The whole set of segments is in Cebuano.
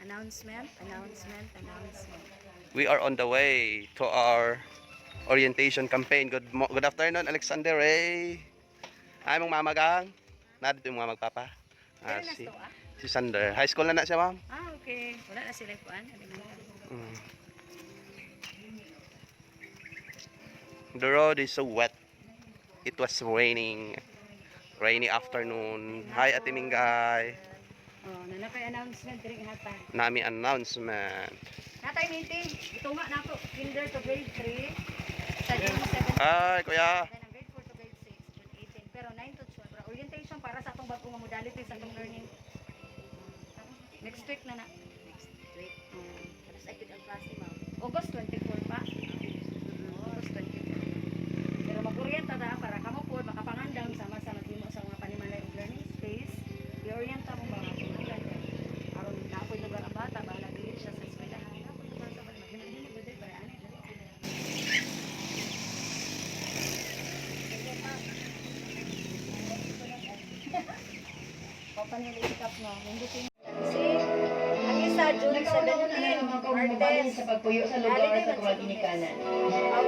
Announcement, announcement, announcement. We are on the way to our orientation campaign. Good afternoon, Alexander Ray. Ay, mong mama gang. Naa dito yung mga magpapa. Ah, Pero si, nasto ah. si Sander. High school na na siya, ma'am. Ah, okay. Wala na sila kuan. The road is so wet. It was raining. Rainy afternoon. Hi, Ate Mingay. Oh, naa na kay announcement diri hatag. Nami announcement. Natay meeting. Itunga na ako kinder to grade 3 sa June 7. Hi, kuya. Then ang grade 4 to grade 6, June 18. Pero 9 to 12, para orientation para sa atong bagong nga modality sa atong learning. Next week na na. Next week. Um, Tapos ay ang klase, ma'am. August 24 pa. August 24. Pero mag-orienta ta para kamo po makapangandam sama sa maghimo sa mga panimalay og learning space. I-orienta mo ba nga aron naa poy lugar ang bata, bahala dili siya sa eskwelahan. Naa poy lugar sa balay, maghimo-himo gud para ani dali. Open yung pick up no. Nindot. Si ang isa June Nagkauna na 17, naman ko mabalin Martes. sa pagpuyo sa lugar Holiday sa man sa kumaginikanan. Aw,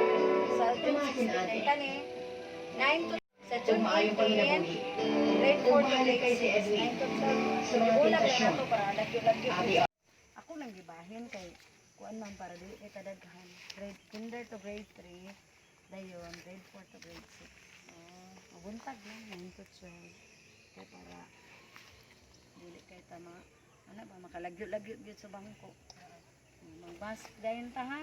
sa June Tumasin, 16 ate. ay kani 9 to sa Ug June maayong 18, panginabuhi. grade 4 Ug to mahalay grade kay si 6, Edwin 9 to 12. sa mga Bulag na tentasyon. nato para lagyo-lagyo. Abi. Ako nang gibahin kay kuan man para dili kay kadaghan. Grade kinder to grade 3, dayon grade 4 to grade 6. Oh, mabuntag lang 9 to 12. Kay para dili kay tama ana ba makalagyo-lagyo gyud sa bangko. Mag-mask dayon ta ha.